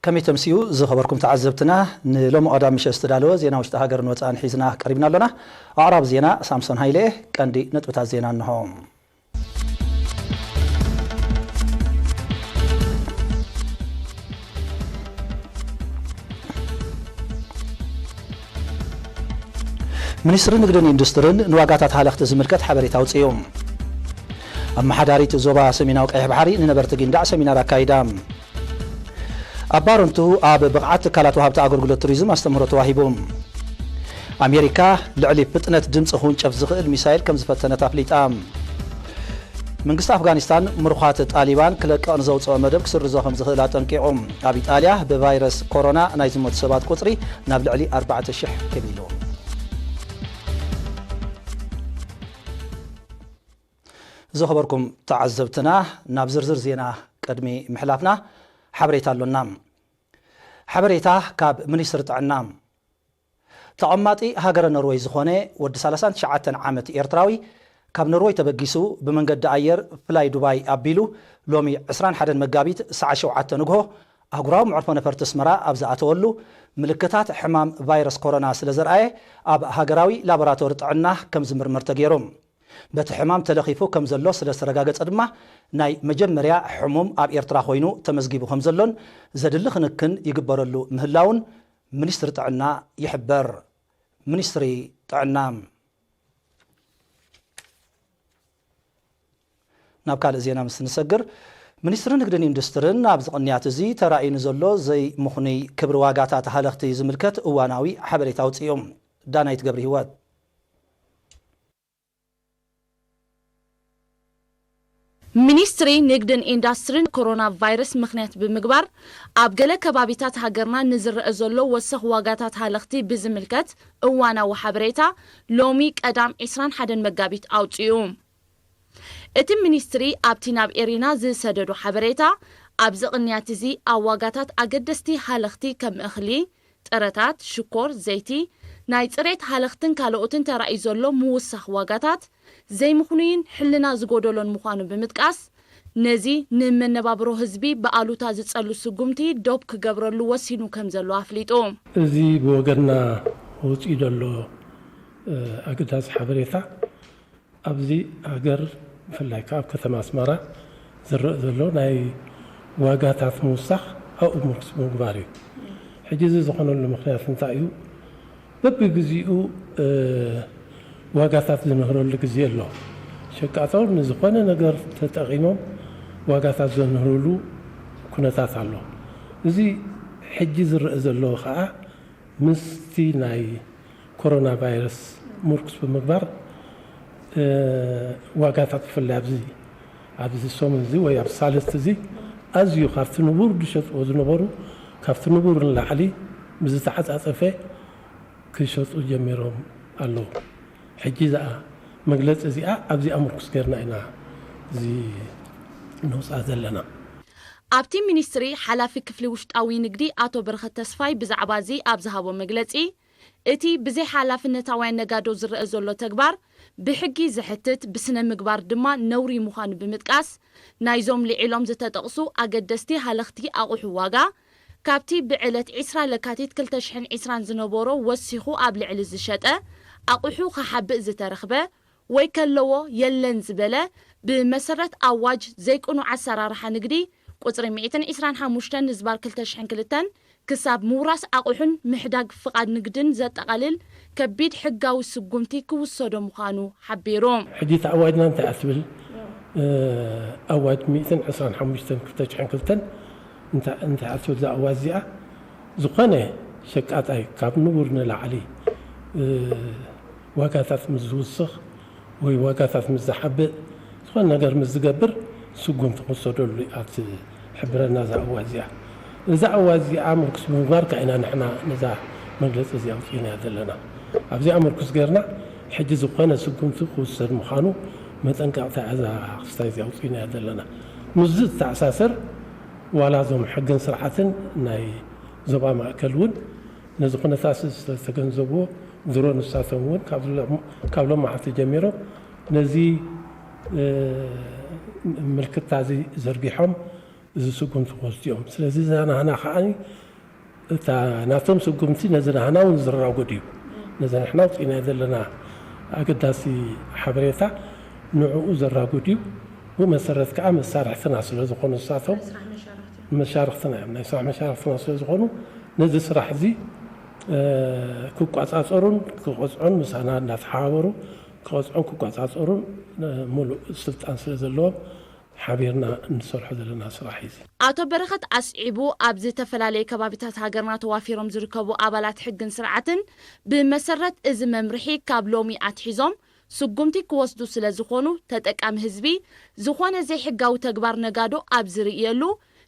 ከመይ ተምስዩ ዝኸበርኩም ተዓዘብትና፣ ንሎሚ ቀዳም ምሸት ዝተዳለወ ዜና ውሽጢ ሃገርን ወጻእን ሒዝና ቀሪብና ኣሎና። ኣቕራቢ ዜና ሳምሶን ሃይለ። ቀንዲ ነጥብታት ዜና እንሆ። ሚኒስትሪ ንግድን ኢንዱስትርን ንዋጋታት ሃለኽቲ ዝምልከት ሓበሬታ ኣውፅኡ። ኣመሓዳሪት ዞባ ሰሜናዊ ቀይሕ ባሕሪ ንነበርቲ ጊንዳዕ ሰሚናር ኣካይዳ። ኣብ ባረንቱ ኣብ ብቕዓት ትካላት ወሃብቲ ኣገልግሎት ቱሪዝም ኣስተምህሮ ተዋሂቡ። ኣሜሪካ ልዕሊ ፍጥነት ድምፂ ክውንጨፍ ዝኽእል ሚሳይል ከም ዝፈተነት ኣፍሊጣ። መንግስቲ ኣፍጋኒስታን ምሩኻት ጣሊባን ክለቅቕ ንዘውፅኦ መደብ ክስርዞ ከም ዝኽእል ኣጠንቂቑ። ኣብ ኢጣልያ ብቫይረስ ኮሮና ናይ ዝሞቱ ሰባት ቁፅሪ ናብ ልዕሊ ኣርባዕተ ሽሕ ከቢሉ። ዝኸበርኩም ተዓዘብትና፣ ናብ ዝርዝር ዜና ቅድሚ ምሕላፍና ሓበሬታ ኣሎና። ሓበሬታ ካብ ሚኒስትሪ ጥዕና። ተቐማጢ ሃገረ ኖርወይ ዝኾነ ወዲ ሰላሳን ትሽዓተን ዓመት ኤርትራዊ፣ ካብ ኖርወይ ተበጊሱ ብመንገዲ ኣየር ፍላይ ዱባይ ኣቢሉ፣ ሎሚ ዕስራን ሓደን መጋቢት ሰዓት ሸውዓተ ንግሆ ኣህጉራዊ መዕርፎ ነፈርቲ ኣስመራ ኣብ ዝኣተወሉ፣ ምልክታት ሕማም ቫይረስ ኮሮና ስለ ዘርኣየ፣ ኣብ ሃገራዊ ላቦራቶሪ ጥዕና ከም ዝምርመር ተገይሩ። በቲ ሕማም ተለኺፉ ከም ዘሎ ስለ ዝተረጋገጸ ድማ፣ ናይ መጀመርያ ሕሙም ኣብ ኤርትራ ኮይኑ ተመዝጊቡ ከም ዘሎን ዘድሊ ክንክን ይግበረሉ ምህላውን ሚኒስትሪ ጥዕና ይሕበር። ሚኒስትሪ ጥዕና። ናብ ካልእ ዜና ምስ ንሰግር፣ ሚኒስትሪ ንግድን ኢንዱስትርን ኣብዚ ቅንያት እዚ ተራእዩ ንዘሎ ዘይምኽኑይ ክብሪ ዋጋታት ሃለኽቲ ዝምልከት እዋናዊ ሓበሬታ ኣውጺኡ። ዳናይት ገብረ ህይወት። ሚኒስትሪ ንግድን ኢንዳስትሪን ኮሮና ቫይረስ ምኽንያት ብምግባር ኣብ ገለ ከባቢታት ሃገርና ንዝረአ ዘሎ ወሰኽ ዋጋታት ሃለኽቲ ብዝምልከት እዋናዊ ሓበሬታ ሎሚ ቀዳም ዕስራን ሓደን መጋቢት ኣውጺኡ። እቲ ሚኒስትሪ ኣብቲ ናብ ኤሪና ዝሰደዶ ሓበሬታ፣ ኣብዚ ቅንያት እዚ ኣብ ዋጋታት ኣገደስቲ ሃለኽቲ ከም እኽሊ፣ ጥረታት፣ ሽኮር፣ ዘይቲ፣ ናይ ጽሬት ሃለኽትን ካልኦትን ተራእዩ ዘሎ ምውሳኽ ዋጋታት ዘይምኽኑይን ሕልና ዝጎደሎን ምዃኑ ብምጥቃስ፣ ነዚ ንመነባብሮ ህዝቢ ብኣሉታ ዝጸሉ ስጉምቲ ዶብ ክገብረሉ ወሲኑ ከም ዘሎ ኣፍሊጡ። እዚ ብወገንና ወጺኡ ዘሎ፣ እ፣ ኣገዳሲ ሓበሬታ ኣብዚ ሃገር ብፍላይ ከኣ ኣብ ከተማ ኣስመራ ዝረአ ዘሎ ናይ ዋጋታት ምውሳኽ ኣብኡ ምርኩስ ብምግባር እዩ። ሕጂ እዚ ዝኾነሉ ምኽንያት እንታይ እዩ? በብግዚኡ፣ እ፣ ዋጋታት ዝንህረሉ ግዜ ኣሎ። ሸቃጦ ንዝኾነ ነገር ተጠቒሞም ዋጋታት ዘንህርሉ ኩነታት ኣሎ። እዚ ሕጂ ዝረአ ዘሎ ከኣ ምስቲ ናይ ኮሮና ቫይረስ ምርኩስ ብምግባር፣ እ፣ ዋጋታት ብፍላይ ኣብዚ፣ ኣብዚ ሰሙን እዚ ወይ ኣብ ሳልስቲ እዚ ኣዝዩ ካብቲ ንቡር ዝሸጥዎ ዝነበሩ፣ ካብቲ ንቡር ንላዕሊ ብዝተዓጻጸፈ ክሸጡ ጀሚሮም ኣለዉ። ሕጂ እዛ መግለጺ እዚኣ ኣብዚኣ ምርኩስ ጌርና ኢና እዚ ነውጽኣ ዘለና። ኣብቲ ሚኒስትሪ ሓላፊ ክፍሊ ውሽጣዊ ንግዲ ኣቶ በረኸት ተስፋይ ብዛዕባ እዚ ኣብ ዝሃቦ መግለጺ፣ እቲ ብዘይሓላፍነታውያን ነጋዶ ዝረአ ዘሎ ተግባር ብሕጊ ዘሕትት፣ ብስነ ምግባር ድማ ነውሪ ምዃኑ ብምጥቃስ፣ ናይዞም ልዒሎም ዝተጠቕሱ ኣገደስቲ ሃለኽቲ ኣቑሑ ዋጋ፣ ካብቲ ብዕለት ዕስራ ለካቲት ክልተ ሽሕን ዕስራን ዝነበሮ ወሲኹ ኣብ ልዕሊ ዝሸጠ ኣቑሑ ክሓብእ ዝተረኽበ ወይ ከለዎ የለን ዝበለ፣ ብመሰረት ኣዋጅ ዘይቅኑዕ ኣሰራርሓ ንግዲ ቁጽሪ ሚእትን ዕስራን ሓሙሽተን ዝባር ክልተ ሽሕን ክልተን ክሳብ ምውራስ ኣቑሑን ምሕዳግ ፍቓድ ንግድን ዘጠቓልል ከቢድ ሕጋዊ ስጉምቲ ክውሰዶ ምዃኑ ሓቢሩ። ሕጂ እቲ ኣዋጅና እንታይ እያ ትብል? እ፣ ኣዋጅ ሚእትን ዕስራን ሓሙሽተን ክልተ ሽሕን ክልተን እንታይ፣ እንታይ እያ ትብል እዛ ኣዋጅ እዚኣ? ዝኾነ ሸቃጣይ ካብ ንቡር ንላዕሊ፣ እ፣ ዋጋታት ምስ ዝውስኽ ወይ ዋጋታት ምስ ዝሓብእ፣ ዝኾነ ነገር ምስ ዝገብር ስጉምቲ ክወሰደሉ እያ ትሕብረና እዛ ኣዋጅ እዚኣ። እዛ ኣዋጅ እዚኣ ምርኩስ ብምግባር ከኣ ኢና ንሕና ነዛ መግለጺ እዚኣ ኣውጺእናያ ዘለና። ኣብዚኣ ምርኩስ ጌርና ሕጂ ዝኾነ ስጉምቲ ክውሰድ ምዃኑ መጠንቀቕታ እያ እዛ ክስታይ እዚኣ ኣውጺእናያ ዘለና። ምስዚ ዝተኣሳሰር ዋላ እዞም ሕግን ስርዓትን ናይ ዞባ ማእከል እውን ነዚ ኩነታት ዝተገንዘብዎ ድሮ ንሳቶም እውን ካብ ሎ-፣ ካብ ሎም መዓልቲ ጀሚሮም ነዚ፣ እ፣ ምልክታ እዚ ዘርጊሖም እዚ ስጉምቲ ክወስዱ እዮም። ስለዚ እዛ ናህና ከዓኒ እታ ናቶም ስጉምቲ ነዚ ናህና እውን ዝራጎድ እዩ። ነዚ ንሕና ኣውፂእናዮ ዘለና ኣገዳሲ ሓበሬታ ንዕኡ ዘራጉድ እዩ። ብኡ መሰረት ከዓ መሳርሕትና ስለ ዝኾኑ ንሳቶም መሻርኽትና እዮም። ናይ ስራሕ መሻርኽትና ስለ ዝኾኑ ነዚ ስራሕ እዚ ክቋፃፀሩን ክቆፅዑን ምሳና እንዳተሓባበሩ ክቆፅዑን ክቋፃፀሩን ሙሉእ ስልጣን ስለ ዘለዎም ሓቢርና እንሰርሖ ዘለና ስራሕ እዩ። ኣቶ በረኸት ኣስዒቡ ኣብ ዝተፈላለየ ከባቢታት ሃገርና ተዋፊሮም ዝርከቡ ኣባላት ሕግን ስርዓትን ብመሰረት እዚ መምርሒ ካብ ሎሚ ኣትሒዞም ስጉምቲ ክወስዱ ስለ ዝኾኑ ተጠቃሚ ህዝቢ ዝኾነ ዘይሕጋዊ ተግባር ነጋዶ ኣብ ዝርእየሉ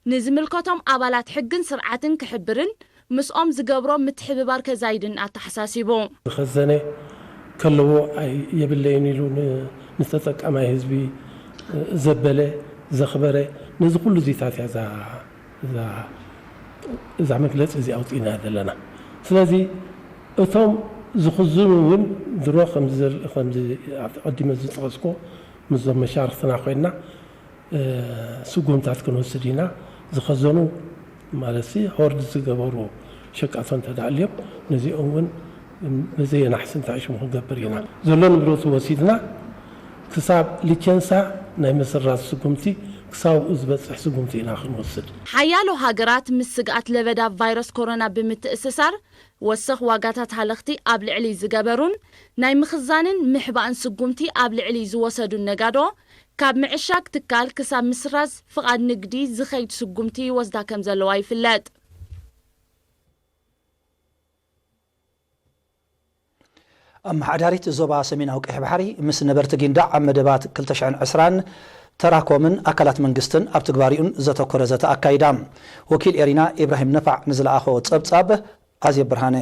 ንዝምልከቶም ኣባላት ሕግን ስርዓትን ክሕብርን ምስኦም ዝገብሮ ምትሕብባር ከዛይድን ኣተሓሳሲቡ። ዝኸዘነ ከለዎ የብለይን ኢሉ ንተጠቃማይ ህዝቢ ዘበለ ዘኽበረ ነዚ ኩሉ ዚታት እያ እዛ መግለፂ እዚ ኣውፂእና ዘለና። ስለዚ እቶም ዝኽዝኑ እውን ድሮ ከምዚ ኣቐዲመ ዝጠቐስኮ ምስዞም መሻርክትና ኮይንና ስጉምታት ክንወስድ ኢና። ዝኸዘኑ ማለት ሲ ሆርድ ዝገበሩ ሸቃቶ እንተ ደኣ ኣልዮም ነዚኦም እውን ብዘየናሕሲ እንታይ ሽሙ ክንገብር ኢና። ዘሎ ንብረቱ ወሲድና ክሳብ ሊቸንሳ ናይ ምስራዝ ስጉምቲ ክሳብኡ ዝበፅሕ ስጉምቲ ኢና ክንወስድ። ሓያሎ ሃገራት ምስ ስግኣት ለበዳ ቫይረስ ኮሮና ብምትእስሳር ወሰኽ ዋጋታት ሃለኽቲ ኣብ ልዕሊ ዝገበሩን ናይ ምኽዛንን ምሕባእን ስጉምቲ ኣብ ልዕሊ ዝወሰዱን ነጋዶ ካብ ምዕሻግ ትካል ክሳብ ምስራዝ ፍቓድ ንግዲ ዝኸይድ ስጉምቲ ይወስዳ ከም ዘለዋ ይፍለጥ። ኣመሓዳሪት ዞባ ሰሜናዊ ቀይሕ ባሕሪ ምስ ነበርቲ ጊንዳዕ ኣብ መደባት ክልተ ሽሕን ዕስራን ተራኮምን ኣካላት መንግስትን ኣብ ትግባሪኡን ዘተኮረ ዘተ ኣካይዳ። ወኪል ኤሪና ኢብራሂም ነፋዕ ንዝለኣኾ ጸብጻብ ኣዜብ ብርሃነ።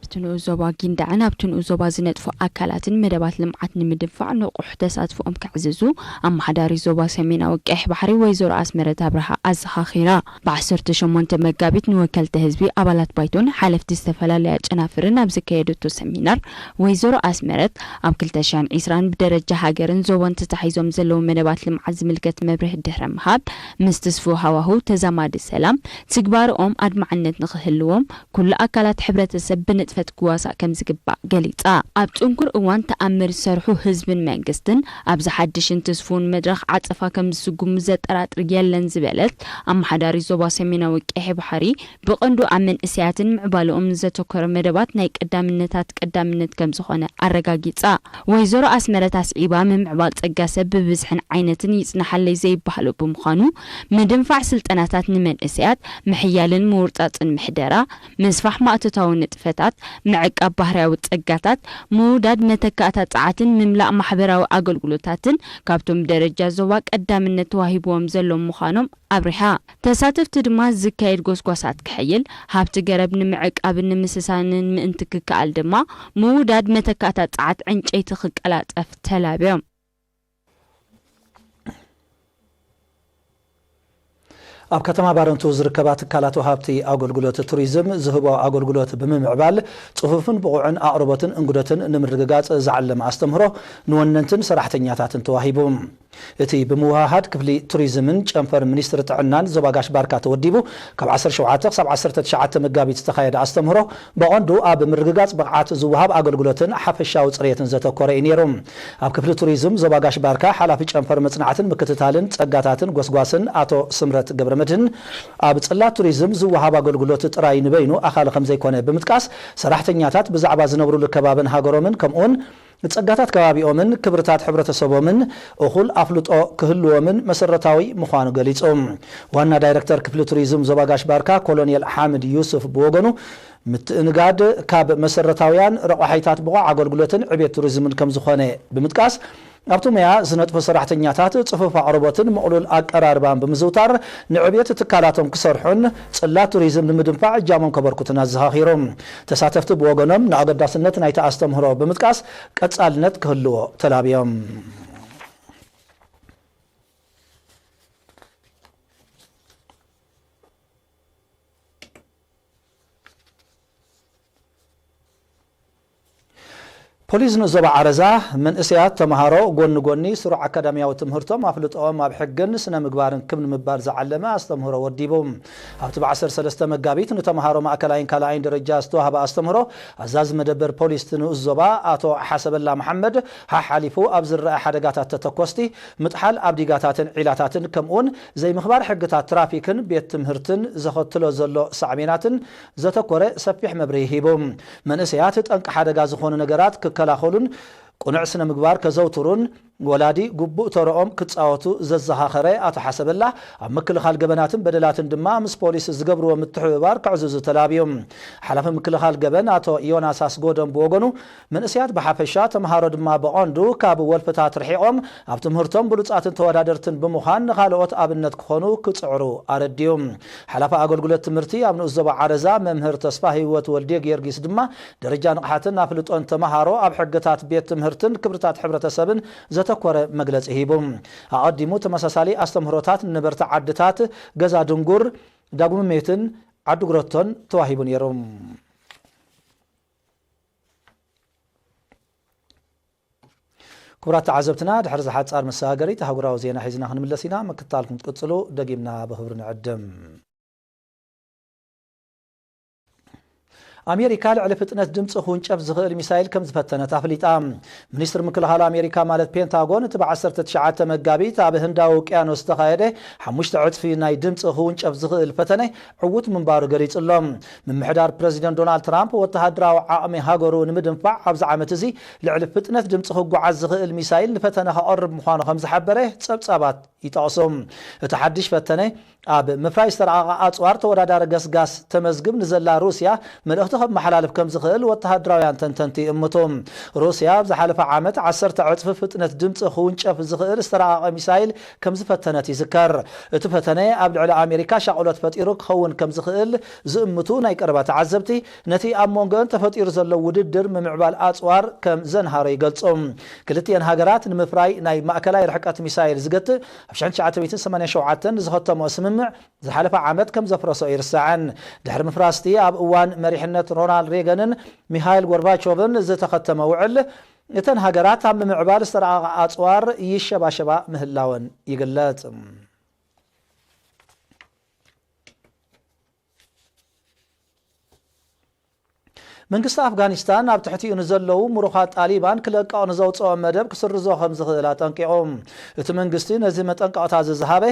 ብቲ ንኡስ ዞባ ጊንዳዕን ኣብቲ ንኡስ ዞባ ዝነጥፉ ኣካላትን መደባት ልምዓት ንምድንፋዕ ንቑሕ ተሳትፎኦም ከዕዝዙ ኣመሓዳሪት ዞባ ሰሜናዊ ቀይሕ ባሕሪ ወይዘሮ ኣስመረት ኣብርሃ ኣዘኻኺራ። ብዓሰርተ ሸሞንተ መጋቢት ንወከልቲ ህዝቢ፣ ኣባላት ባይቶን ሓለፍቲ ዝተፈላለያ ጨናፍርን ኣብ ዘካየደቶ ሰሚናር ወይዘሮ ኣስመረት ኣብ ክልተ ሽሕን ዕስራን ብደረጃ ሃገርን ዞባን ተታሒዞም ዘለዉ መደባት ልምዓት ዝምልከት መብርሂ ድሕሪ ምሃብ ምስ ትስፉው ሃዋህው ተዛማዲ ሰላም ትግባርኦም ኣድማዕነት ንኽህልዎም ኩሉ ኣካላት ሕብረተሰብ ብንጥፈት ክዋሳእ ከም ዝግባእ ገሊጻ። ኣብ ጽንኩር እዋን ተኣምር ዝሰርሑ ህዝብን መንግስትን ኣብዚ ሓድሽን ትስፉውን መድረኽ ዓጸፋ ከም ዝስጉሙ ዘጠራጥር የለን ዝበለት ኣመሓዳሪት ዞባ ሰሜናዊ ቀይሕ ባሕሪ ብቐንዱ ኣብ መንእሰያትን ምዕባለኦምን ዘተኮረ መደባት ናይ ቀዳምነታት ቀዳምነት ከም ዝኾነ ኣረጋጊጻ። ወይዘሮ ኣስመረት ኣስዒባ ምምዕባል ጸጋ ሰብ ብብዝሕን ዓይነትን ይጽናሓለይ ዘይበሃሎ ብምዃኑ ምድንፋዕ ስልጠናታት ንመንእሰያት ምሕያልን ምውርጻጽን ምሕደራ፣ ምስፋሕ ማእቶታዊ ንጥፈታት፣ ምዕቃብ ባህርያዊ ጸጋታት፣ ምውዳድ መተካእታ ጸዓትን ምምላእ ማሕበራዊ ኣገልግሎታትን ካብቶም ብደረጃ ዞባ ቀዳምነት ተዋሂብዎም ዘሎም ምዃኖም ኣብሪሃ። ተሳተፍቲ ድማ ዝካየድ ጎስጓሳት ክሕይል፣ ሃብቲ ገረብ ንምዕቃብን ንምስሳንን ምእንቲ ክከኣል ድማ ምውዳድ መተካእታ ጸዓት ዕንጨይቲ ክቀላጠፍ ተላብዮም። ኣብ ከተማ ባረንቱ ዝርከባ ትካላት ወሃብቲ ኣገልግሎት ቱሪዝም ዝህቦ ኣገልግሎት ብምምዕባል ጽፉፍን ብቑዕን ኣቕርቦትን እንግዶትን ንምርግጋጽ ዝዓለመ ኣስተምህሮ ንወነንትን ሰራሕተኛታትን ተዋሂቡ። እቲ ብምውሃሃድ ክፍሊ ቱሪዝምን ጨንፈር ሚኒስትሪ ጥዕናን ዞባ ጋሽ ባርካ ተወዲቡ ካብ ዓሰርተ ሸውዓተ ክሳብ ዓሰርተ ትሽዓተ መጋቢት ዝተኻየደ ኣስተምህሮ ብቐንዱ ኣብ ምርግጋጽ ብቕዓት ዝወሃብ ኣገልግሎትን ሓፈሻዊ ጽሬትን ዘተኮረ እዩ ነይሩ። ኣብ ክፍሊ ቱሪዝም ዞባ ጋሽ ባርካ ሓላፊ ጨንፈር መጽናዕትን ምክትታልን ጸጋታትን ጎስጓስን ኣቶ ስምረት ገብረመድህን ኣብ ጽላት ቱሪዝም ዝወሃብ ኣገልግሎት ጥራይ ንበይኑ ኣኻሊ ከም ዘይኮነ ብምጥቃስ ሰራሕተኛታት ብዛዕባ ዝነብሩሉ ከባብን ሃገሮምን ከምኡውን ጸጋታት ከባቢኦምን ክብርታት ሕብረተሰቦምን እኹል ኣፍልጦ ክህልዎምን መሰረታዊ ምዃኑ ገሊጹ። ዋና ዳይረክተር ክፍሊ ቱሪዝም ዞባ ጋሽ ባርካ ኮሎኔል ሓምድ ዩሱፍ ብወገኑ ምትእንጋድ ካብ መሰረታውያን ረቋሒታት ብቑዕ ኣገልግሎትን ዕቤት ቱሪዝምን ከም ዝኾነ ብምጥቃስ ኣብቲ ሙያ ዝነጥፉ ሰራሕተኛታት ጽፉፍ ኣቕርቦትን ምቕሉል ኣቀራርባን ብምዝውታር ንዕቤት ትካላቶም ክሰርሑን ጽላት ቱሪዝም ንምድንፋዕ እጃሞም ከበርክቱን ኣዘኻኺሩ። ተሳተፍቲ ብወገኖም ንኣገዳስነት ናይቲ ኣስተምህሮ ብምጥቃስ ቀጻልነት ክህልዎ ተላብዮም። ፖሊስ ንዞባ ዓረዛ መንእሰያት ተምሃሮ ጎኒ ጎኒ ስሩዕ ኣካዳሚያዊ ትምህርቶም ኣፍልጦኦም ኣብ ሕግን ስነ ምግባርን ክብ ንምባል ዝዓለመ ኣስተምህሮ ወዲቡ። ኣብቲ ብ ዓሰርተ ሰለስተ መጋቢት ንተምሃሮ ማእከላይን ካልኣይን ደረጃ ዝተዋህበ ኣስተምህሮ ኣዛዚ መደበር ፖሊስ እቲ ንኡስ ዞባ ኣቶ ሓሰበላ መሓመድ ሓሓሊፉ ኣብ ዝረኣ ሓደጋታት ተተኮስቲ ምጥሓል ኣብ ዲጋታትን ዒላታትን ከምኡውን ዘይምኽባር ሕግታት ትራፊክን ቤት ትምህርትን ዘኸትሎ ዘሎ ሳዕቤናትን ዘተኮረ ሰፊሕ መብርሂ ሂቡ። መንእሰያት ጠንቂ ሓደጋ ዝኾኑ ነገራት ክከላኸሉን ቅኑዕ ስነ ምግባር ከዘውትሩን ወላዲ ግቡእ ተረኦም ክጻወቱ ዘዘኻኸረ ኣቶ ሓሰበላ፣ ኣብ ምክልኻል ገበናትን በደላትን ድማ ምስ ፖሊስ ዝገብርዎ ምትሕብባር ክዕዝዙ ተላብዩ። ሓላፊ ምክልኻል ገበን ኣቶ ዮናስ ኣስጎደም ብወገኑ፣ መንእሰያት ብሓፈሻ፣ ተምሃሮ ድማ ብቐንዱ ካብ ወልፍታት ርሒቖም ኣብ ትምህርቶም ብሉጻትን ተወዳደርትን ብምዃን ንኻልኦት ኣብነት ክኾኑ ክጽዕሩ ኣረድዩ። ሓላፊ ኣገልግሎት ትምህርቲ ኣብ ንኡስ ዞባ ዓረዛ መምህር ተስፋ ህይወት ወልደ ጊዮርጊስ ድማ፣ ደረጃ ንቕሓትን ኣፍልጦን ተምሃሮ ኣብ ሕግታት ቤት ትምህርትን ክብርታት ሕብረተሰብን ዘተኮረ መግለጺ ሂቡ። ኣቐዲሙ ተመሳሳሊ ኣስተምህሮታት ንነበርቲ ዓድታት ገዛ ድንጉር፣ ዳጉምሜትን ዓዲ ግረቶን ተዋሂቡ ነይሩ። ክቡራት ተዓዘብትና፣ ድሕሪ ዝሓጻር መሰጋገሪት ኣህጉራዊ ዜና ሒዝና ክንምለስ ኢና። ምክትታልኩም ትቅጽሉ ደጊምና ብኽብሪ ንዕድም። ኣሜሪካ ልዕሊ ፍጥነት ድምፂ ክውንጨፍ ዝኽእል ሚሳይል ከም ዝፈተነት ኣፍሊጣ። ሚኒስትሪ ምክልኻል ኣሜሪካ ማለት ፔንታጎን እቲ ብ ዓሰርተ ትሽዓተ መጋቢት ኣብ ህንዳዊ ውቅያኖስ ዝተኻየደ ሓሙሽተ ዕፅፊ ናይ ድምፂ ክውንጨፍ ዝኽእል ፈተነ ዕዉት ምንባሩ ገሊጹ ኣሎ። ምምሕዳር ፕረዚደንት ዶናልድ ትራምፕ ወተሃደራዊ ዓቕሚ ሃገሩ ንምድንፋዕ ኣብዚ ዓመት እዚ ልዕሊ ፍጥነት ድምፂ ክጓዓዝ ዝኽእል ሚሳይል ንፈተነ ከቕርብ ምዃኑ ከም ዝሓበረ ጸብጻባት ይጠቕሱ። እቲ ሓድሽ ፈተነ ኣብ ምፍራይ ዝተረቐቐ ኣጽዋር ተወዳዳሪ ገስጋስ ተመዝግብ ንዘላ ሩስያ መልእኽቲ ከመሓላልፍ ከም ዝኽእል ወተሃደራውያን ተንተንቲ ይእምቱ። ሩስያ ኣብ ዝሓለፈ ዓመት ዓሰርተ ዕጽፊ ፍጥነት ድምጺ ክውንጨፍ ዝኽእል ዝተረቐቐ ሚሳይል ከም ዝፈተነት ይዝከር። እቲ ፈተነ ኣብ ልዕሊ ኣሜሪካ ሻቕሎት ፈጢሩ ክኸውን ከም ዝኽእል ዝእምቱ ናይ ቀረባ ተዓዘብቲ፣ ነቲ ኣብ መንጎአን ተፈጢሩ ዘሎ ውድድር ምምዕባል ኣጽዋር ከም ዘንሃሮ ይገልጹ። ክልቲአን ሃገራት ንምፍራይ ናይ ማእከላይ ርሕቀት ሚሳይል ዝገትእ ኣብ ሽሕን ትሽዓተ ሚእትን ሰማንያን ሸውዓተን ዝኸተመኦ ስምምዕ ዝሓለፈ ዓመት ከም ዘፍረሶ ኣይርሳዕን። ድሕሪ ምፍራስቲ ኣብ እዋን መሪሕነት ሮናልድ ሬገንን ሚሃይል ጎርባቾቭን ዝተኸተመ ውዕል፣ እተን ሃገራት ኣብ ምምዕባል ዝተረቐቐ ኣጽዋር ይሸባሸባ ምህላወን ይግለጽ። መንግስቲ ኣፍጋኒስታን ኣብ ትሕቲኡ ንዘለዉ ምሩኻት ጣሊባን ክለቅቕ ንዘውፅኦ መደብ ክስርዞ ከም ዝኽእል ኣጠንቂቑ። እቲ መንግስቲ ነዚ መጠንቀቕታ እዚ ዝሃበ፣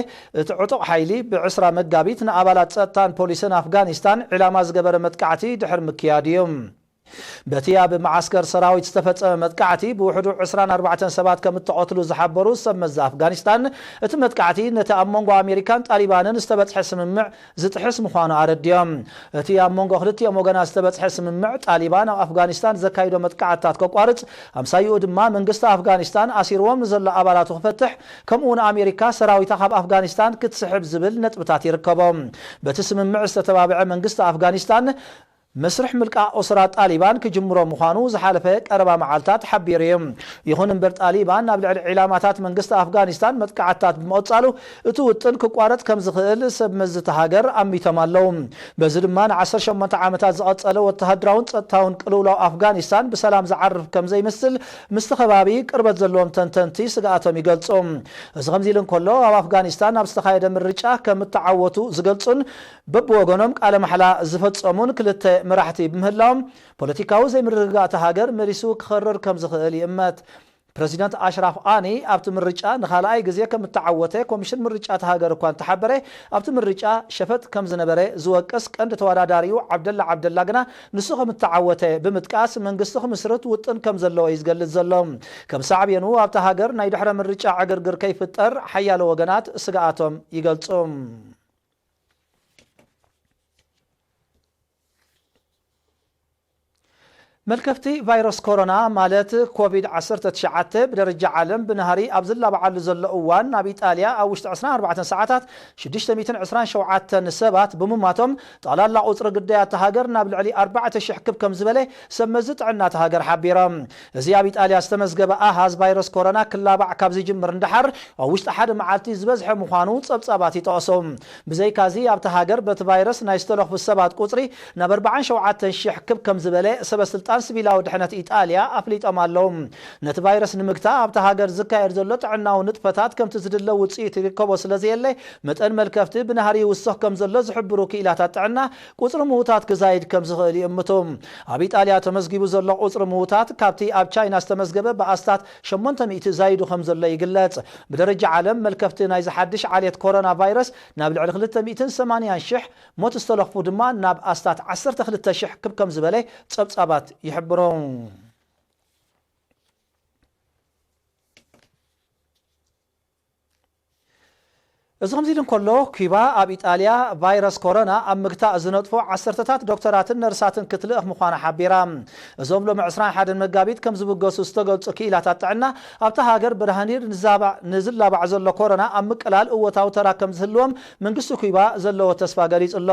እቲ ዕጡቕ ሓይሊ ብዕስራ መጋቢት ንኣባላት ጸጥታን ፖሊስን ኣፍጋኒስታን ዒላማ ዝገበረ መጥቃዕቲ ድሕሪ ምክያድ እዩ። በቲ ኣብ መዓስከር ሰራዊት ዝተፈጸመ መጥቃዕቲ ብውሕዱ ዕስራን ኣርባዕተን ሰባት ከም እተቐትሉ ዝሓበሩ ሰብ መዚ ኣፍጋኒስታን፣ እቲ መጥቃዕቲ ነቲ ኣብ መንጎ ኣሜሪካን ጣሊባንን ዝተበጽሐ ስምምዕ ዝጥሕስ ምዃኑ ኣረዲኦም። እቲ ኣብ መንጎ ክልቲኦም ወገናት ዝተበጽሐ ስምምዕ፣ ጣሊባን ኣብ ኣፍጋኒስታን ዘካይዶ መጥቃዕትታት ከቋርጽ፣ ኣምሳይኡ ድማ መንግስቲ ኣፍጋኒስታን ኣሲርዎም ንዘሎ ኣባላቱ ክፈትሕ፣ ከምኡ እውን ኣሜሪካ ሰራዊታ ካብ ኣፍጋኒስታን ክትስሕብ ዝብል ነጥብታት ይርከቦ። በቲ ስምምዕ ዝተተባብዐ መንግስቲ ኣፍጋኒስታን መስርሕ ምልቃቕ ኡስራት ጣሊባን ክጅምሮ ምዃኑ ዝሓለፈ ቀረባ መዓልታት ሓቢሩ እዩ። ይኹን እምበር ጣሊባን ኣብ ልዕሊ ዒላማታት መንግስቲ ኣፍጋኒስታን መጥቃዕትታት ብምቕጻሉ እቲ ውጥን ክቋረጽ ከም ዝኽእል ሰብ መዚ እታ ሃገር ኣሚቶም ኣለዉ። በዚ ድማ ንዓሰርተ ሸሞንተ ዓመታት ዝቐጸለ ወተሃደራውን ጸጥታውን ቅልውላው ኣፍጋኒስታን ብሰላም ዝዓርፍ ከም ዘይመስል ምስቲ ከባቢ ቅርበት ዘለዎም ተንተንቲ ስግኣቶም ይገልጹ። እዚ ከምዚ ኢሉ እንከሎ ኣብ ኣፍጋኒስታን ኣብ ዝተኻየደ ምርጫ ከም እተዓወቱ ዝገልጹን በብወገኖም ቃለ ማሕላ ዝፈጸሙን ክልተ መራሕቲ ብምህላዎም፣ ፖለቲካዊ ዘይምርግጋእ እታ ሃገር መሊሱ ክኸርር ከም ዝኽእል ይእመት። ፕረዚደንት ኣሽራፍ ቓኒ ኣብቲ ምርጫ ንኻልኣይ ግዜ ከም እተዓወተ ኮሚሽን ምርጫ እታ ሃገር እኳ እንተሓበረ፣ ኣብቲ ምርጫ ሸፈጥ ከም ዝነበረ ዝወቅስ ቀንዲ ተወዳዳሪኡ ዓብደላ ዓብደላ ግና ንሱ ከም እተዓወተ ብምጥቃስ፣ መንግስቲ ክምስርት ውጥን ከም ዘለዎ እዩ ዝገልጽ ዘሎ። ከም ሳዕቤኑ ኣብታ ሃገር ናይ ድሕረ ምርጫ ዕግርግር ከይፍጠር ሓያሎ ወገናት ስግኣቶም ይገልጹ። መልከፍቲ ቫይረስ ኮሮና ማለት ኮቪድ ዓሰርተ ትሽዓተ ብደረጃ ዓለም ብናህሪ ኣብ ዝላባዓሉ ዘሎ እዋን፣ ኣብ ኢጣልያ ኣብ ውሽጢ ዕስራን ኣርባዕተን ሰዓታት ሽዱሽተ ሚእትን ዕስራን ሸውዓተን ሰባት ብምማቶም፣ ጠቕላላ ቁጽሪ ግዳያት እታ ሃገር ናብ ልዕሊ ኣርባዕተ ሽሕ ክብ ከም ዝበለ ሰብ መዚ ጥዕና እታ ሃገር ሓቢሮም። እዚ ኣብ ኢጣልያ ዝተመዝገበ ኣሃዝ ቫይረስ ኮሮና ክላባዕ ካብ ዝጅምር ንደሓር፣ ኣብ ውሽጢ ሓደ መዓልቲ ዝበዝሐ ምዃኑ ጸብጻባት ይጠቕሱ። ብዘይካዚ ኣብታ ሃገር በቲ ቫይረስ ናይ ዝተለኽፉ ሰባት ቁጽሪ ናብ ኣርባዓን ሸውዓተን ሽሕ ክብ ከም ዝበለ ሰበ ስልጣን ስልጣን ሲቪላዊ ድሕነት ኢጣልያ ኣፍሊጦም ኣለዉ። ነቲ ቫይረስ ንምግታእ ኣብታ ሃገር ዝካየድ ዘሎ ጥዕናዊ ንጥፈታት ከምቲ ዝድለ ውጽኢት ይርከቦ ስለ ዘየለ፣ መጠን መልከፍቲ ብናህሪ ይውስኽ ከም ዘሎ ዝሕብሩ ክኢላታት ጥዕና፣ ቁጽሪ ምዉታት ክዛይድ ከም ዝኽእል ይእምቱ። ኣብ ኢጣልያ ተመዝጊቡ ዘሎ ቁጽሪ ምዉታት ካብቲ ኣብ ቻይና ዝተመዝገበ ብኣስታት ሸሞንተ ሚእቲ ዛይዱ ከም ዘሎ ይግለጽ። ብደረጃ ዓለም፣ መልከፍቲ ናይዚ ሓድሽ ዓሌት ኮሮና ቫይረስ ናብ ልዕሊ ክልተ ሚእትን ሰማንያን ሽሕ፣ ሞት ዝተለኽፉ ድማ ናብ ኣስታት ዓሰርተ ክልተ ሽሕ ክብ ከም ዝበለ ጸብጻባት ይሕብሩ። እዚ ከምዚ ኢሉ እንከሎ፣ ኪባ ኣብ ኢጣልያ ቫይረስ ኮሮና ኣብ ምግታእ ዝነጥፉ ዓሰርተታት ዶክተራትን ነርሳትን ክትልእኽ ምዃና ሓቢራ። እዞም ሎሚ ዕስራን ሓደን መጋቢት ከም ዝብገሱ ዝተገልጹ ክኢላታት ጥዕና፣ ኣብታ ሃገር ብራህኒር ንዛባዕ-፣ ንዝላባዕ ዘሎ ኮሮና ኣብ ምቅላል እወታዊ ተራ ከም ዝህልዎም መንግስቲ ኪባ ዘለዎ ተስፋ ገሊጹ ኣሎ።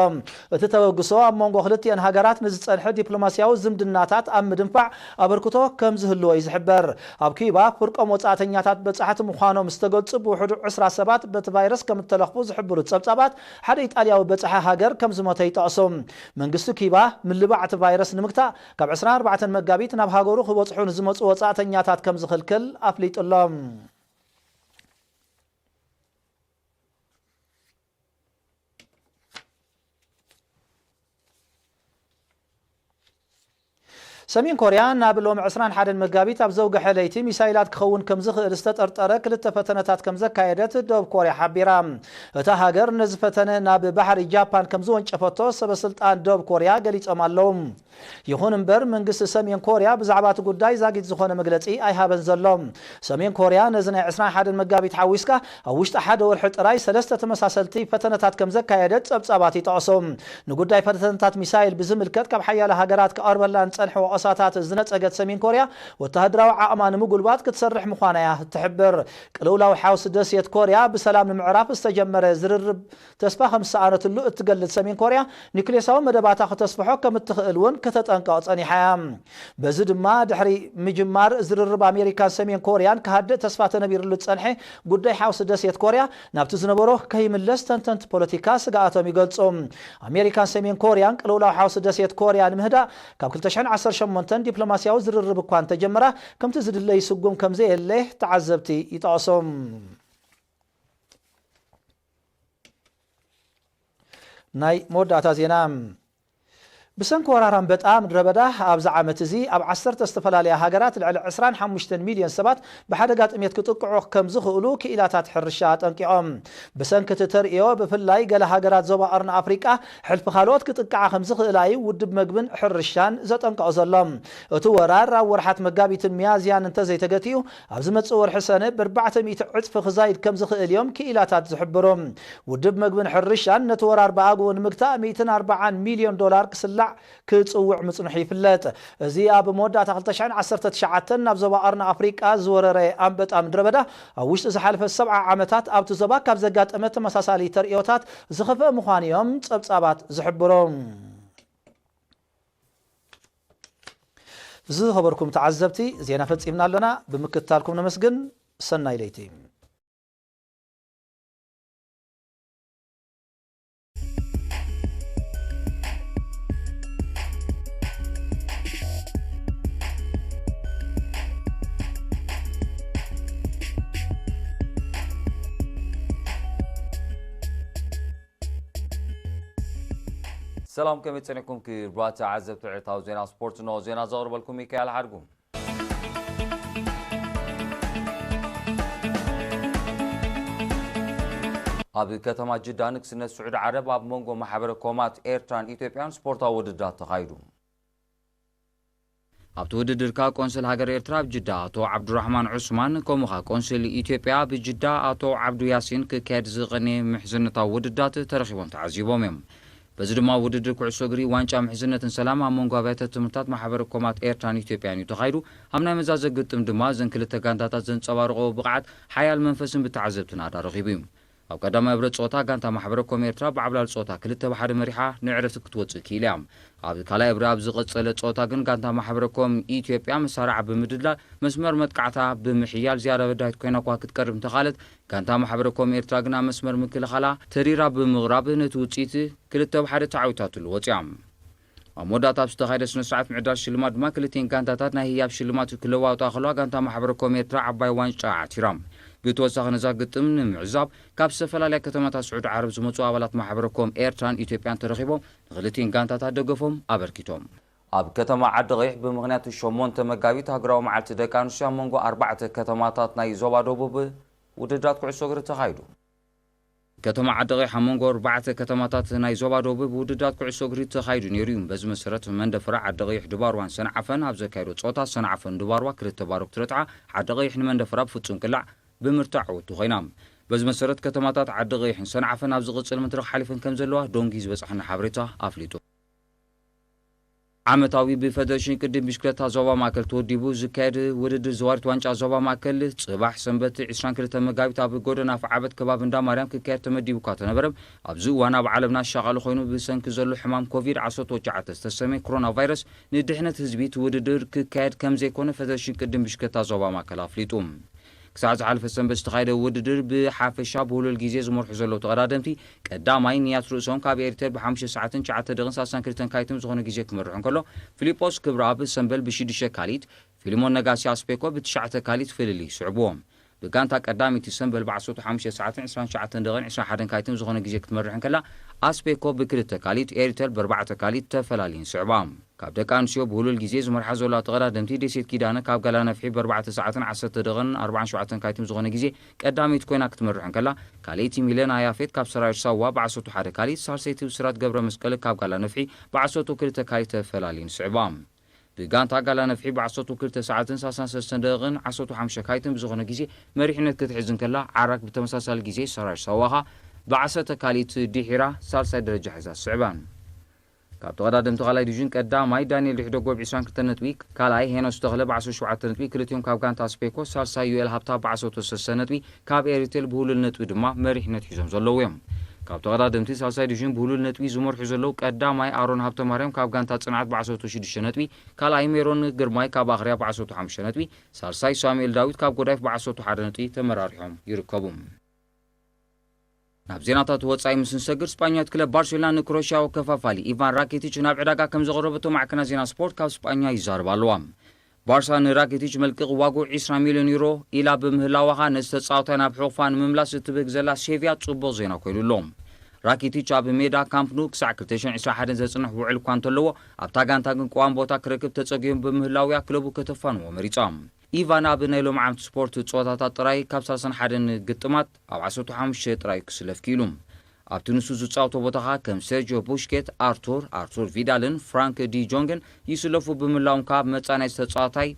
እቲ ተበግሶ ኣብ መንጎ ክልቲአን ሃገራት ንዝጸንሐ ዲፕሎማስያዊ ዝምድናታት ኣብ ምድንፋዕ ኣበርክቶ ከም ዝህልዎ እዩ ዝሕበር። ኣብ ኪባ ፍርቆም ወጻእተኛታት በጻሕቲ ምዃኖም ዝተገልጹ ብውሕዱ ዕስራ ሰባት በቲ ቫይረስ ከም እተለኽፉ ዝሕብሩ ጸብጻባት፣ ሓደ ኢጣልያዊ በጻሒ ሃገር ከም ዝሞተ ይጠቕሱ። መንግስቲ ኪባ ምልባዕ እቲ ቫይረስ ንምግታእ ካብ ዕስራን ኣርባዕተን መጋቢት ናብ ሃገሩ ክበጽሑ ንዝመጹ ወጻእተኛታት ከም ዝኽልክል ኣፍሊጡ ኣሎ። ሰሜን ኮርያ ናብ ሎሚ ዕስራን ሓደን መጋቢት ኣብ ዘውግሐ ለይቲ ሚሳይላት ክኸውን ከም ዝኽእል ዝተጠርጠረ ክልተ ፈተነታት ከም ዘካየደት ደቡብ ኮርያ ሓቢራ። እታ ሃገር ነዚ ፈተነ ናብ ባሕሪ ጃፓን ከም ዝወንጨፈቶ ሰበ ስልጣን ደቡብ ኮርያ ገሊጾም ኣለዉ። ይኹን እምበር፣ መንግስቲ ሰሜን ኮርያ ብዛዕባ እቲ ጉዳይ ዛጊት ዝኾነ መግለጺ ኣይሃበን ዘሎ። ሰሜን ኮርያ ነዚ ናይ ዕስራን ሓደን መጋቢት ሓዊስካ ኣብ ውሽጢ ሓደ ወርሒ ጥራይ ሰለስተ ተመሳሰልቲ ፈተነታት ከም ዘካየደት ጸብጻባት ይጠቕሱ። ንጉዳይ ፈተነታት ሚሳይል ብዝምልከት ካብ ሓያለ ሃገራት ክቐርበላ ንጸንሐ ወቐሳታት ዝነጸገት ሰሜን ኮርያ፣ ወተሃደራዊ ዓቕማ ንምጉልባት ክትሰርሕ ምዃና እያ ትሕብር። ቅልውላው ሓውሲ ደሴት ኮርያ ብሰላም ንምዕራፍ ዝተጀመረ ዝርርብ ተስፋ ከም ዝሰኣነትሉ እትገልጽ ሰሜን ኮርያ፣ ኒውክሌሳዊ መደባታ ከተስፍሖ ከም እትኽእል እውን ከተጠንቅቕ ጸኒሓ እያ። በዚ ድማ፣ ድሕሪ ምጅማር ዝርርብ ኣሜሪካን ሰሜን ኮርያን ክሃድእ ተስፋ ተነቢርሉ ዝጸንሐ ጉዳይ ሓውሲ ደሴት ኮርያ ናብቲ ዝነበሮ ከይምለስ ተንተንቲ ፖለቲካ ስግኣቶም ይገልጹ። ኣሜሪካን ሰሜን ኮርያን ቅልውላው ሓውሲ ደሴት ኮርያ ንምህዳእ ካብ ክልተ ሽሕን ዓሰርተ ሸሞንተን ዲፕሎማስያዊ ዝርርብ እኳ እንተጀመራ፣ ከምቲ ዝድለ ይስጉም ከም ዘየለ ተዓዘብቲ ይጠቕሱ። ናይ መወዳእታ ዜና። ብሰንኪ ወራር ኣንበጣ ምድረ በዳ ኣብዚ ዓመት እዚ ኣብ ዓሰርተ ዝተፈላለያ ሃገራት ልዕሊ ዕስራን ሓሙሽተን ሚልዮን ሰባት ብሓደጋ ጥሜት ክጥቅዑ ከም ዝኽእሉ ክኢላታት ሕርሻ ኣጠንቂቖም። ብሰንኪ እቲ ተርእዮ፣ ብፍላይ ገለ ሃገራት ዞባ ቀርኒ ኣፍሪቃ ሕልፊ ካልኦት ክጥቅዓ ከም ዝኽእላ እዩ ውድብ መግብን ሕርሻን ዘጠንቅቖ ዘሎ። እቲ ወራር ኣብ ወርሓት መጋቢትን ሚያዝያን እንተዘይተገቲኡ፣ ኣብ ዝመጽእ ወርሒ ሰነ ብኣርባዕተ ሚእቲ ዕጽፊ ክዛይድ ከም ዝኽእል እዮም ክኢላታት ዝሕብሩ። ውድብ መግብን ሕርሻን ነቲ ወራር ብኣግኡ ንምግታእ ሚእትን ኣርባዓን ሚልዮን ዶላር ክስላዕ ክጽውዕ ምጽንሑ ይፍለጥ። እዚ ኣብ መወዳእታ ክልተ ሽሕን ዓሰርተ ትሽዓተን ናብ ዞባ ቀርኒ ኣፍሪቃ ዝወረረ ኣንበጣ ምድረ በዳ፣ ኣብ ውሽጢ ዝሓለፈ ሰብዓ ዓመታት ኣብቲ ዞባ ካብ ዘጋጠመ ተመሳሳሊ ተርእዮታት ዝኸፍአ ምዃኑ እዮም ጸብጻባት ዝሕብሩ። ዝኸበርኩም ተዓዘብቲ፣ ዜና ፈጺምና ኣለና። ብምክትታልኩም ነመስግን። ሰናይ ለይቲ። ሰላም፣ ከመይ ጸኒሕኩም ክቡራት ተዓዘብቲ ዕለታዊ ዜና ስፖርት? እንሆ ዜና ዘቕርበልኩም ሚካኤል ሓድጉ። ኣብ ከተማ ጅዳ ንግስነት ስዑዲ ዓረብ ኣብ መንጎ ማሕበረ ኮማት ኤርትራን ኢትዮጵያን ስፖርታዊ ውድድራት ተኻይዱ። ኣብቲ ውድድር ከኣ ቆንስል ሃገር ኤርትራ ኣብ ጅዳ ኣቶ ዓብዱራሕማን ዑስማን፣ ከምኡ ከኣ ቆንስል ኢትዮጵያ ኣብ ጅዳ ኣቶ ዓብዱ ያሲን ክካየድ ዝቐነየ ምሕዝነታዊ ውድድራት ተረኺቦም ተዓዚቦም እዮም። በዚ ድማ ውድድር ኩዕሶ እግሪ ዋንጫ ምሕዝነትን ሰላም ኣብ መንጎ ኣብያተ ትምህርትታት ማሕበረ ኮማት ኤርትራን ኢትዮጵያን እዩ ተኻይዱ። ኣብ ናይ መዛዘ ግጥም ድማ እዘን ክልተ ጋንታታት ዘንጸባረቕኦ ብቕዓት ሓያል መንፈስን ብተዓዘብትን ኣዳ ረኺቡ እዩ። ኣብ ቀዳማይ ብረት ጸወታ ጋንታ ማሕበረ ኮም ኤርትራ ብዓብላል ጸወታ ክልተ ብ ሓደ መሪሓ ንዕረፍቲ ክትወጽእ ክኢላ እያ። ኣብ ካልኣይ ብረት ኣብ ዝቐጸለ ጸወታ ግን ጋንታ ማሕበረ ኮም ኢትዮጵያ መሳርዓ ብምድላል መስመር መጥቃዕታ ብምሕያል ዝያዳ በዳሂት ኮይና እኳ ክትቀርብ እንተኻለት፣ ጋንታ ማሕበረ ኮም ኤርትራ ግን ኣብ መስመር ምክልኻላ ተሪራ ብምቕራብ ነቲ ውጽኢት ክልተ ብ ሓደ ተዓዊታትሉ ወጺኣ። ኣብ መወዳእታ ኣብ ዝተኻየደ ስነ ስርዓት ምዕዳል ሽልማት ድማ ክልቲኤን ጋንታታት ናይ ህያብ ሽልማት ክለዋወጣ ከለዋ፣ ጋንታ ማሕበረ ኮም ኤርትራ ዓባይ ዋንጫ ዓቲራ። ብተወሳኺ፣ ነዛ ግጥም ንምዕዛብ ካብ ዝተፈላለያ ከተማታት ስዑዲ ዓረብ ዝመጹ ኣባላት ማሕበረ ኮም ኤርትራን ኢትዮጵያን ተረኺቦም ንክልቲኤን ጋንታታት ደገፎም ኣበርኪቶም። ኣብ ከተማ ዓዲ ቐይሕ ብምኽንያት ሸሞንተ መጋቢት ሃገራዊ መዓልቲ ደቂ ኣንስትዮ ኣብ መንጎ ኣርባዕተ ከተማታት ናይ ዞባ ደቡብ ውድድራት ኩዕሶ እግሪ ተኻይዱ። ከተማ ዓዲ ቐይሕ ኣብ መንጎ ኣርባዕተ ከተማታት ናይ ዞባ ደቡብ ውድድራት ኩዕሶ እግሪ ተኻይዱ ነይሩ እዩ። በዚ መሰረት መንደፈራ ዓዲ ቐይሕ ድባርዋን ሰንዓፈን ኣብ ዘካየዶ ጸወታ ሰንዓፈን ድባርዋ ክልተ ባዶ ክትረትዓ፣ ዓዲ ቐይሕ ንመንደፈራ ብፍጹም ቅላዕ ብምርታዕ ዕውቱ ኮይና። በዚ መሰረት ከተማታት ዓዲ ቐይሕን ሰንዓፈን ኣብ ዝቕጽል መድረኽ ሓሊፈን ከም ዘለዋ ዶንጊ ዝበጽሐና ሓበሬታ ኣፍሊጡ። ዓመታዊ ብፈደሬሽን ቅድም ብሽክለታ ዞባ ማእከል ተወዲቡ ዝካየድ ውድድር ዘዋሪት ዋንጫ ዞባ ማእከል ጽባሕ ሰንበት ዕስራን ክልተን መጋቢት ኣብ ጎደና ኣፍዓበት ከባቢ እንዳ ማርያም ክካየድ ተመዲቡ እኳ ተነበረ፣ ኣብዚ እዋን ኣብ ዓለምና ኣሻቓሊ ኮይኑ ብሰንኪ ዘሎ ሕማም ኮቪድ ዓሰርተ ትሽዓተ ዝተሰመየ ኮሮና ቫይረስ ንድሕነት ህዝቢ እቲ ውድድር ክካየድ ከም ዘይኮነ ፈደሬሽን ቅድም ብሽክለታ ዞባ ማእከል ኣፍሊጡ። ክሳዕ ዝሓለፈ ሰንበት ዝተኻየደ ውድድር ብሓፈሻ ብህሉል ግዜ ዝመርሑ ዘለዉ ተቐዳደምቲ፣ ቀዳማይ ንያት ርእሶም ካብ ኤሪትሬል ብሓሙሽተ ሰዓትን ትሽዓተ ደቕን ሰላሳን ክልተን ካይትም ዝኾነ ግዜ ክመርሑ እንከሎ፣ ፊሊጶስ ክብረኣብ ሰምበል ብሽዱሽተ ካሊት፣ ፊልሞን ነጋሲ ኣስፔኮ ብትሽዓተ ካሊት ፍልልይ ይስዕብዎ። ብጋንታ ቀዳመይቲ ሰምበል ብዓሰርተ ሓሙሽተ ሰዓትን ዕስራን ትሽዓተን ደቕን ዕስራን ሓደን ካይትም ዝኾነ ግዜ ክትመርሕ እንከላ፣ ኣስፔኮ ብክልተ ካሊት፣ ኤሪትሬል ብኣርባዕተ ካሊት ተፈላልየን ይስዕባ። ካብ ደቂ ኣንስትዮ ብህሉል ግዜ ዝመርሓ ዘለዋ ተቐዳደምቲ፣ ደሴት ኪዳነ ካብ ጋላ ነፍሒ ብኣርባዕተ ሰዓትን ዓሰርተ ደቕን ኣርባዓን ሸውዓተን ካይትም ዝኾነ ግዜ ቀዳመይቲ ኮይና ክትመርሕ እንከላ፣ ካልኣይቲ ሚለና ያፌት ካብ ሰራዊት ሳዋ ብዓሰርተ ሓደ ካሊት፣ ሳልሰይቲ ብስራት ገብረ መስቀል ካብ ጋላ ነፍሒ ብዓሰርተ ክልተ ካሊት ተፈላልየን ይስዕባ። ብጋንታ ጋላ ነፍሒ ብዓሰርተ ክልተ ሰዓትን ሰላሳን ሰለስተን ደቕን ዓሰርተ ሓሙሽተ ካይትን ብዝኾነ ግዜ መሪሕነት ክትሕዝ እንከላ፣ ዓራግ ብተመሳሳሊ ግዜ ሰራዊት ሳዋ ኸኣ ብዓሰርተ ካሊት ድሒራ ሳልሳይ ደረጃ ሒዛ ትስዕባ። ካብ ተቐዳደምቲ ካልኣይ ዲቪዥን ቀዳማይ ዳንኤል ድሕደጎ ብ ዕስራን ክልተን ነጥቢ፣ ካልኣይ ሄኖስ ተኽለ ብ ዓሰርተ ሸውዓተ ነጥቢ፣ ክልቲኦም ካብ ጋንታ ኣስፔኮ፣ ሳልሳይ ዩኤል ሃብታ ብ ዓሰርተ ሰለስተ ነጥቢ፣ ካብ ኤሪቴል ብህሉል ነጥቢ ድማ መሪሕነት ሒዞም ዘለዉ እዮም። ካብ ተቐዳደምቲ ሳልሳይ ዲቪዥን ብህሉል ነጥቢ ዝመርሑ ዘለዉ ቀዳማይ ኣሮን ሃብተማርያም ካብ ጋንታ ጽንዓት ብ ዓሰርተ ሽዱሽተ ነጥቢ፣ ካልኣይ ሜሮን ግርማይ ካብ ኣኽርያ ብ ዓሰርተ ሓሙሽተ ነጥቢ፣ ሳልሳይ ሳሙኤል ዳዊት ካብ ጎዳይፍ ብ ዓሰርተ ሓደ ነጥቢ ተመራሪሖም ይርከቡ። ናብ ዜናታት ወጻኢ ምስ ንሰግር፣ ስጳኛዊት ክለብ ባርሴሎና ንክሮኤሽያዊ ከፋፋሊ ኢቫን ራኪቲች ናብ ዕዳጋ ከም ዘቕረበቶ ማዕከናት ዜና ስፖርት ካብ ስጳኛ ይዛረባ ኣለዋ። ባርሳ ንራኪቲች መልቅቕ ዋግኡ ዕስራ ሚልዮን ዩሮ ኢላ ብምህላዋ ኸኣ፣ ነዚ ተጻዋታይ ናብ ሕቑፋ ንምምላስ እትብህግ ዘላ ሴቪያ ጽቡቕ ዜና ኮይኑ ኣሎ። ራኪቲች ኣብ ሜዳ ካምፕ ኑ ክሳዕ ክልተ ሽሕን ዕስራን ሓደን ዘጽንሕ ውዕል እኳ እንተለዎ፣ ኣብታ ጋንታ ግን ቅዋም ቦታ ክረክብ ተጸጊሙ ብምህላው'ያ ክለቡ ከተፋንዎ መሪጻ። ኢቫን ኣብ ናይ ሎሚ ዓመት ስፖርት ጸወታታት ጥራይ ካብ ሰላሳን ሓደን ግጥማት ኣብ ዓሰርተ ሓሙሽተ ጥራይ ክስለፍ ክኢሉ። ኣብቲ ንሱ ዝጻወቶ ቦታ ኸኣ ከም ሴርጂዮ ቡሽኬት፣ ኣርቱር፣ ኣርቱር ቪዳልን ፍራንክ ዲ ጆንግን ይስለፉ ብምህላዎም ከኣ መጻኢ ናይዚ ተጻዋታይ፣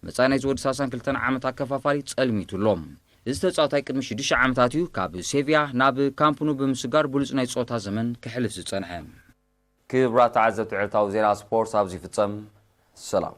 መጻኢ ናይዚ ወዲ ሰላሳን ክልተን ዓመት ኣከፋፋሊ ጸልሚቱ ኣሎ። እዚ ተጻዋታይ ቅድሚ ሽዱሽተ ዓመታት እዩ ካብ ሴቪያ ናብ ካምፕ ኑ ብምስጋር ብሉጽ ናይ ጸወታ ዘመን ከሕልፍ ዝጸንሐ። ክቡራት ተዓዘብቲ፣ ዕለታዊ ዜና ስፖርት ኣብዚ ይፍጸም። ሰላም።